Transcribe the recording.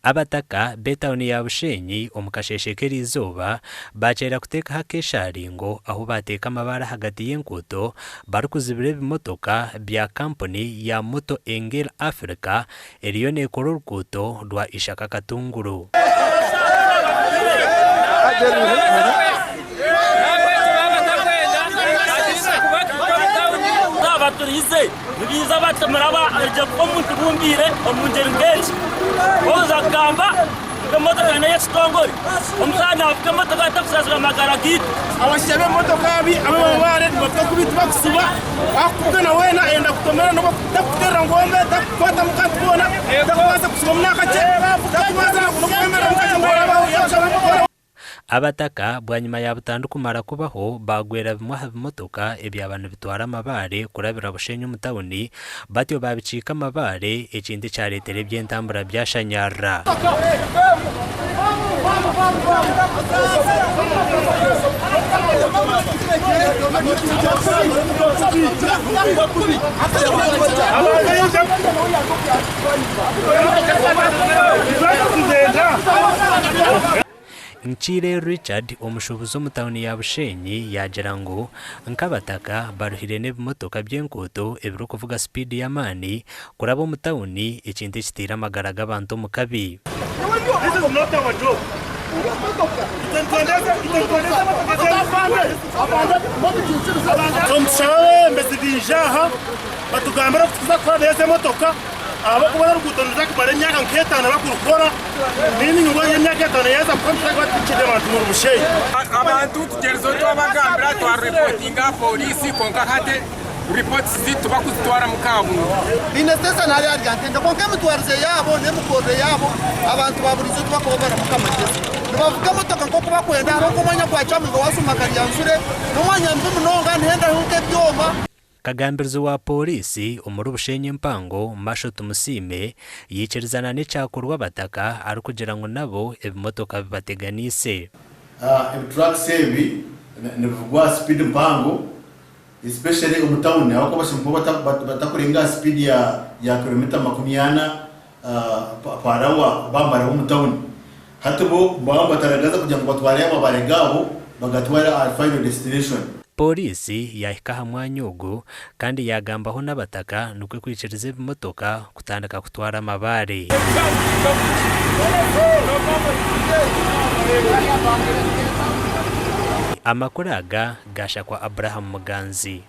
Abataka b'etauni ya Bushenyi omu kasheeshe k'eriizooba baakyera kuteekaho akeeshaaringo ahu baateeka amabaare ahagati y'enguuto barikuzibira ebimotoka bya kampuni ya Moto Engel Africa eriyo neekora oruguuto rwa Ishaka Katunguru. Abaturize nibaija batemera omuntu bumbiire omu ngyeri nk'egi. Oza kugamba ngu emotoka n'ey'ekitongore, omusaija naavuga emotoka atakusaasira magara gaitu. Abashaija b'emotoka abi ab'amabaare nibavuga kubi tibakusiba, akukubugana weena ayenda kutomera nobu takukuterera ngombe, takukukwatamu kantu koona, takubaasa kusibamu n'akakye, takubaasa n'okwemereramu kakye ngu orabaho yakushaba ngu. Abataka bwanyima ya butandu kumara kubaho baagwera bimwe aha bimotoka ebyaba nibitwara amabaare kurabira Bushenyi omu tauni batyo baabikiika amabaare ekintu ekyareetera eby'entambura byashanyarara. Nkiire Richard omushuubuzi omu tauni ya Bushenyi yaagira ngu nk'abataka baruhire n'ebimotoka by'enguuto ebirikuvuga sipiidi y'amaani kuraba omu tauni ekintu ekiteire amagara g'abantu omu kabi. Nitushaba abebembezi baije aha batugambire oku turikuza kukora ezi emotoka ahabw'okuba oruguuto niruza kumara emyaka nk'etaano bakurukora. Meaning ngu emyaka etaano yaaheza kuhwa nituza kuba tukiine abantu omuri Bushenyi. Abantu tugyerizeho twabagambira twaripootinga aha pooriisi kwonka hati ripooti tibakuzitwara mukaabuntu. Baine siteesani hariya ahari Ryantenga kwonka emitwarize yaabo n'emikorere yaabo abantu ba buriijo tibakuba baramuka amagyezi. Nibavuga emotoka nk'oku bakwenda hariho nk'omwanya gwa Kyamuhiga waashuma Karyanshure n'omwanya mubi munonga nihendaho nk'ebyoma. Kagambirizi wa Pooriisi omuri Bushenyi empango, Marshal Tumusiime yaikirizana n'ekyakorwa abataka arikugira ngu nabo ebimotoka bibateganiise. Ebi trucks ebi nibivugwa aha speed mpango especially omu town ahabw'okuba bashemereire kuba batakurenga aha speed ya kilomita 40 per hour baaba nibaraba omu town. Hati bo nibaba nibataragaza kugira ngu batware amabaare gaabo bagatware aha final destination. Pooriisi yaahika aha mwanya ogu kandi yaagambaho n'abataka nikwo kwikiriza ebimotoka kutandika kutwara amabaare. Amakuru aga gaashakwa Abraham Muganzi.